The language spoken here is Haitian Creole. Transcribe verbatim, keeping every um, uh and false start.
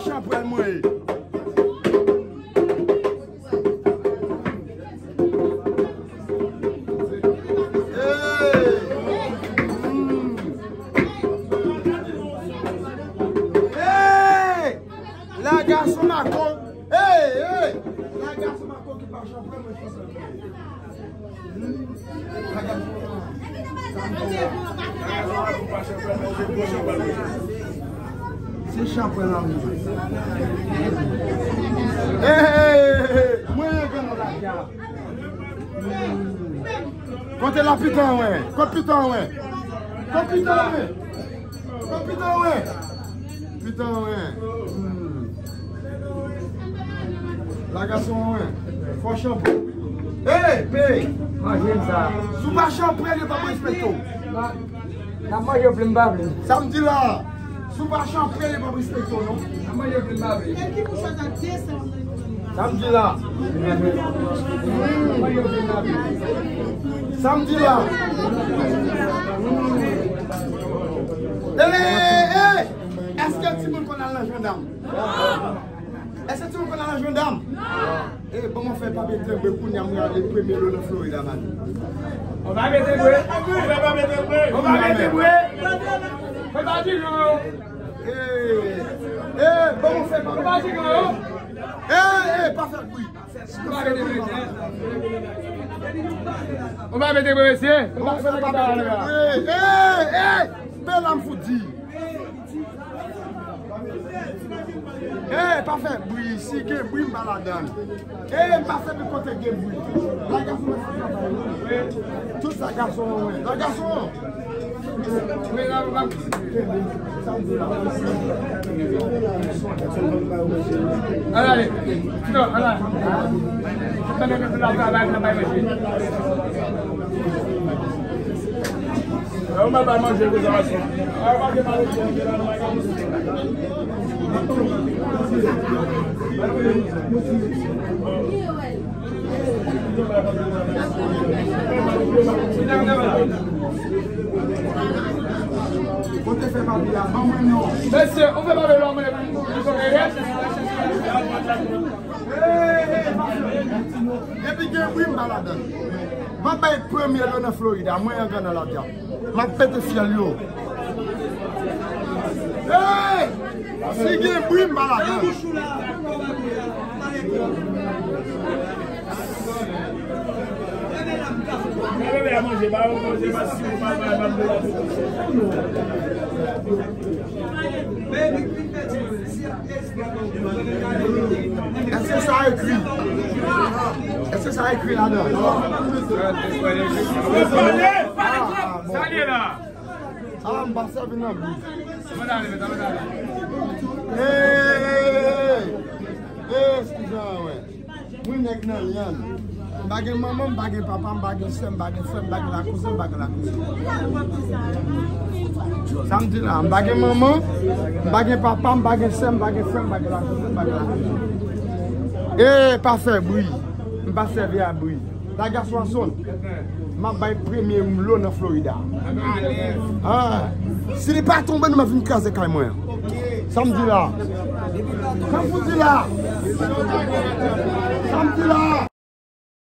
Chanpwèl mwen ye. Hey! Hmm. Hey! La gason mako. Hey, hey! La gason mako ki pa chanpwèl mwen chanpwèl. Se chanpwèl la mwen. Hey, hey, hey, hey. Mwen yon grann nan la kay. Kote la pitan wè? Kot pitan wè? Kot pitan wè? Kot pitan wè? Pitan wè. Hmm. La gason wè. Fò chanpwèl. Hey, pey. Manje m sa. Si w pa chanpwèl, yo p ap respekte w. N ap manje, yo vle m pa vle. Sa m di la. Si w pa chanpwèl, yo p ap respekte w, non. N ap manje, yo vle m pa vle. Sa m di la. Sa m di la. Ele, e, èske timoun konn al nan jandam? Èske timoun konn al nan jandam? E, ban mwen fè papye tenbre kounye a, mwen ale premye lo nan Florida, man. On va mete bwe. On va mete bwe. On va mete bwe. Fè pa di non. E, e, ban mwen fè papye tenbre. E, e, pa fè bri. Ou pa mete bwe, mesye? Ou pa mete bwe, mesye? Ou pa fè papye tenbre. E, e, e, bèl lam fout di. E, pa fè bri, si gen bri, m pa ladan. E, m pa fè bri kote gen bri. La gason, tout sa gason, wè. La gason. Mesye, ou fè pa vle lò mwen. Epi gen bri m pa ladan. M ap bay premye lo nan Florida. Mwen yon grann nan la kay. M ap pete fyèl yo. Hey! Si gen bri, m pa ladan. Èske sa ekri? Èske sa ekri ladan? Sa li ye la. A, m pa sèvi nan bri. Ey, ey, ey, ey, ey, eskize mwen. Mwen nèg nan lyann. M pa gen manman, m pa gen papa, m pa gen sè, m pa gen frè, m pa gen lakouzen, m pa gen lakouzen. Sa m di la, m pa gen manman, m pa gen papa, m pa gen sè, m pa gen frè, m pa gen lakouzen, m pa gen lakouzen. E pa fè bri. M pa sèvi a bri. La gason an sonn. M ap bay premye lo nan Florida. Ah. Si li pa tonbe, nou m ap vin kraze kay mwen an. Sa m di la. Sa m fout di la. Sa m di la.